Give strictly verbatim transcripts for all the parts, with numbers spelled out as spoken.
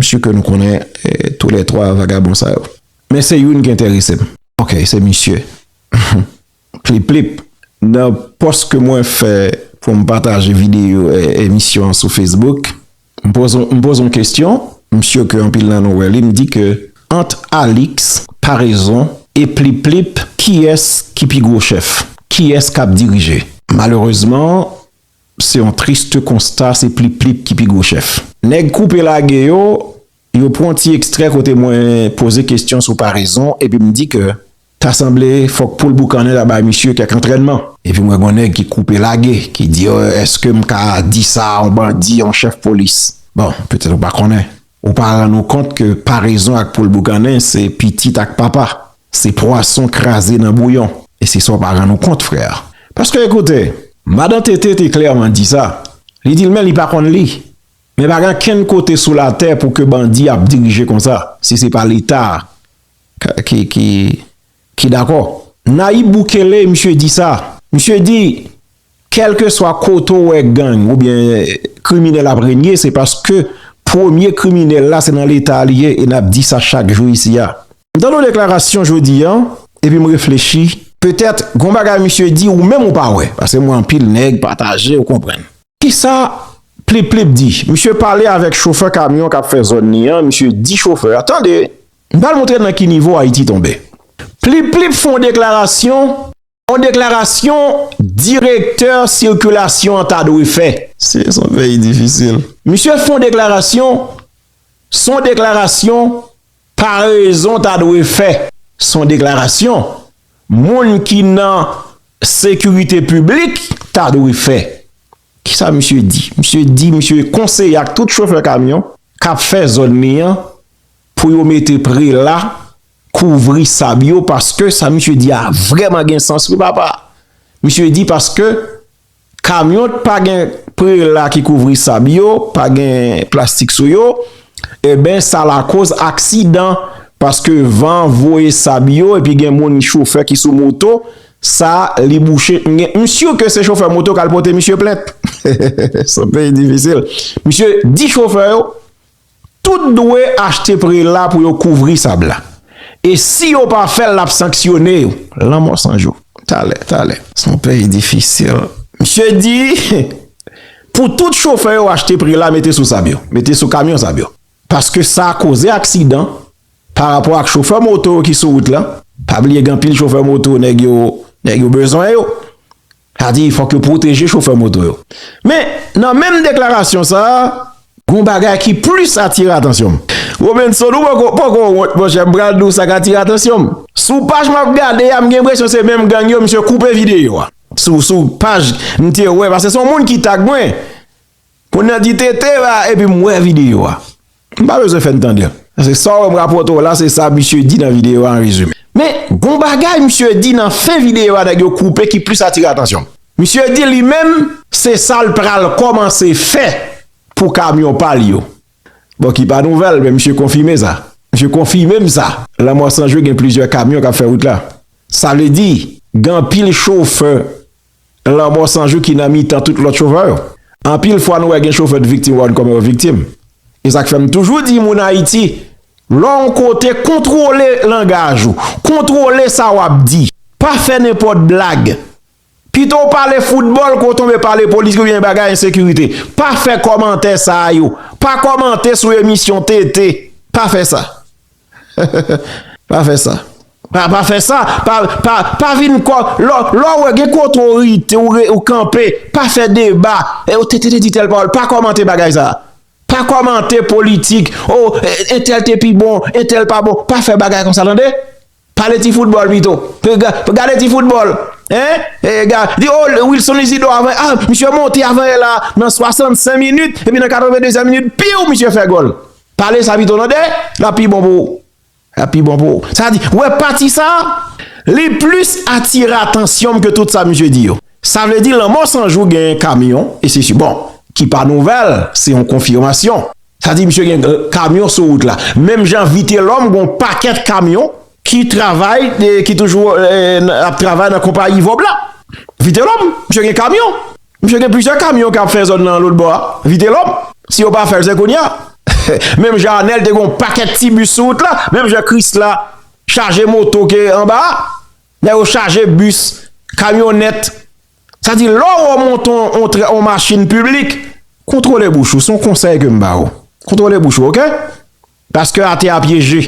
Sirke nou konnen, eh, toulètwa vagabon sa yo. Men se youn ki enterese m. Ok, se misye. Plip plip. Nan pòs ke mwen fè pou m pataje videyo, eh, emisyon an sou Facebook, m poze, m poze yon kesyon, m si ke anpil nan nou wè li, m di ke ant Alix, Parezon e Plip Plip, kiyès ki pi gwo chèf? Kiyès k ap dirije? Malerezman, se yon triste konsta, se Plip Plip ki pi gwo chèf. Nèg koupe lage yo, yo pran yon ti ekstrè kote mwen poze kesyon sou Parezon, epi m di ke ta sanble fòk Poul Boukannen ta bay misye kèk antrènman. Epi m wè gon nèg ki koupe lage, ki di, "Oh, èske m ka di sa a yon bandi, yon chèf polis?" Bon, petèt ou pa konnen. Ou pa rann ou kont ke Parezon ak Poul Boukannen se pitit ak papa. Se pwason kraze nan bouyon. E se sa w pa rann ou kont, frè. Paske, ekoute, madan Tete te klèman di sa. Li di l, men li pa konn li. Men pa gen kenn kote sou latè pou ke bandi ap dirije konsa, si se pa Leta a ki, ki, ki dakò. Nayib Bukele, misye di sa. Misye di, kèlkeswa kote w wè gang oubyen kriminèl ap renye, se paske premye kriminèl la, se nan Leta a li ye, e n ap di sa chak jou isi a. M tande yon deklarasyon jodi a, epi m reflechi, petèt, gon bagay misye di ou menm ou pa wè, paske m wè anpil nèg pataje, ou konprann. Kisa Plip Plip di? Misye pale avèk chofè kamyon k ap fè zòn li an, misye di chofè a, tande, m pral montre nan ki nivo Ayiti tonbe. Plip Plip fè yon deklarasyon, yon deklarasyon direktè sikilasyon an ta dwe fè. Se, se yon peyi difisil. Misye fè yon deklarasyon, se yon deklarasyon Parezon ta dwe fè. Se yon deklarasyon moun ki nan sekirite piblik ta dwe fè. Kisa misye di? Misye di, misye konseye ak tout chofè kamyon k ap fè zòn li an pou yo mete prela kouvri sab yo, paske sa misye di a vrèman gen sans wi papa. Misye di paske kamyon pa gen prela ki kouvri sab yo, pa gen plastik sou yo, eben sa lakoz aksidan, paske van voye sab yo epi gen moun chofè ki sou moto, sa li bouche. M si ke se chofè moto k al pote misye plent. Se yon peyi difisil. Misye di chofè yo, tout dwe achte prela pou yo kouvri sab la. E si yo pa fè l, l ap sanksyone yo. Lanmò san jou. Talè, talè. Se yon peyi difisil. Misye di, pou tout chofè yo achte prela, mete sou sab yo. Mete sou kamyon sab yo. Paske sa koze aksidan pa rapò ak chofè moto yo ki sou wout la. Pa bliye gen anpil chofè moto, nèg yo, nèg yo bezwen yo. Sa di, fòk yo pwoteje chofè moto yo. Men, nan menm deklarasyon sa a, gon bagay ki plis atire atansyon m. Robinson, ou poko, poko wont, monchè, m pral di w sa k atire atansyon m. Sou paj m ap gade a, m gen enpresyon se menm gang yo, misye koupe videyo a. Sou, sou paj, m te wè, paske se yon moun ki tag mwen. Moun nan di tete la, epi m wè videyo a. M pa bezwen fè n tande l. Paske sa w wè m rapòte w la, se sa misye di nan videyo a an rezime. Men, gon bagay misye di nan fen videyo a, nèg yo koupe ki plis atire atansyon m. Misye di li menm, se sa l pral kòmanse fè pou kamyon pa l yo. Bon, ki pa nouvèl, men misye konfime sa. Misye konfime m sa. Lanmò san jou gen plizyè kamyon k ap fè wout la. Sa vle di, gen anpil chofè Lanmò san jou ki nan mitan tout lòt chofè yo. Anpil fwa nou wè gen chofè k viktim, wè kòman yo viktim. E sa k fè m toujou di moun Ayiti, lè w yon kote, kontwole langaj ou, kontwole sa w ap di. Pa fè nenpòt blag. Pito w pale foutbòl ke w tonbe pale politik oubyen bagay ensekirite. Pa fè kòmantè sa yo. Pa kòmante sou emisyon tete. Pa fè sa. Pa fè sa. Pa, pa fè sa. Pa, pa, pa vin kò. Lè, lè w wè gen kote w rete, ou, re- ou kanpe, pa fè deba. E ou te, te, te di tèl pawòl. Pa kòmante bagay sa. Pa kòmante politik. O, e, entèl te pi bon, entèl pa bon. Pa fè bagay konsa, tande? Pale ti foutbòl pito. Pe- ga- Gade ti foutbòl. Hein? E, ga- di, o, Wilson Isidore avan, ah, misye monte avan e la nan swasannsenk minit, epi nan katrevendezyèm minit, piw, misye fè gòl. Pale sa pito, tande? L ap pi bon pou ou. L ap pi bon pou ou. Sa di, wè pati sa, li plis atire atansyon m ke tout sa misye di yo. Sa vle di, Lanmò san jou gen kamyon, e se si, bon, ki pa nouvèl, se yon konfimasyon. Sa di, misye gen, eh, kamyon sou wout la. Menm jan Vitelòm, gon pakèt kamyon ki travay, eh, ki toujou, eh, n- ap travay nan konpayi Vòb la. Vitelòm, misye gen kamyon. Misye gen plizyè kamyon k ap fè zòn nan lòt bò a. Vitelòm, si yo pa fè l, se kounye a. Menm jan Anèl te gen yon pakèt ti bis sou wout la, menm jan Krisla chaje moto ke anba a, nèg yo chaje bis, kamyonèt. Sa di, lè w monte yon, yon tra- yon machin piblik, kontwole bouch ou. Se yon konsèy ke m ba w. Kontwole bouch ou, oke? Paske atè a pyeje.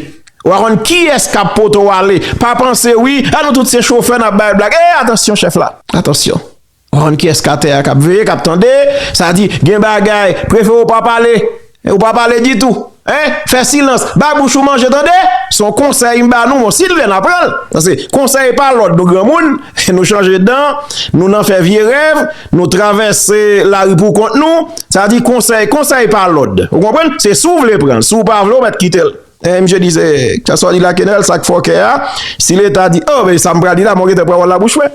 Ou pa konn kiyès k ap pote w ale. Pa panse, wi, a nou tout se chofè, n ap bay blag. E, atansyon, chèf la. Atansyon. Ou pa konn kiyès k atè a k ap veye, k ap tande. Sa di, gen bagay, prefere w pa pale. E ou pa pale ditou. Hein? Fè silans. Bay bouch ou manje, tande? Se yon konsèy m ba nou, bon, si l vle, n a pran l. Paske konsèy pa lòd, nou granmoun, nou chanje dan, nou nan fè vye rèv, nou travèse lari pou kont nou. Sa di konsèy, konsèy pa lòd. Ou konprann? Se si w vle pran l, si w pa vle, w mèt kite l. E misye di, se, keswa ni la kenèl, sa k fòkè a, si Leta di, oh, men sa m pral di la, mwen gentan pran wòl la bouch mwen.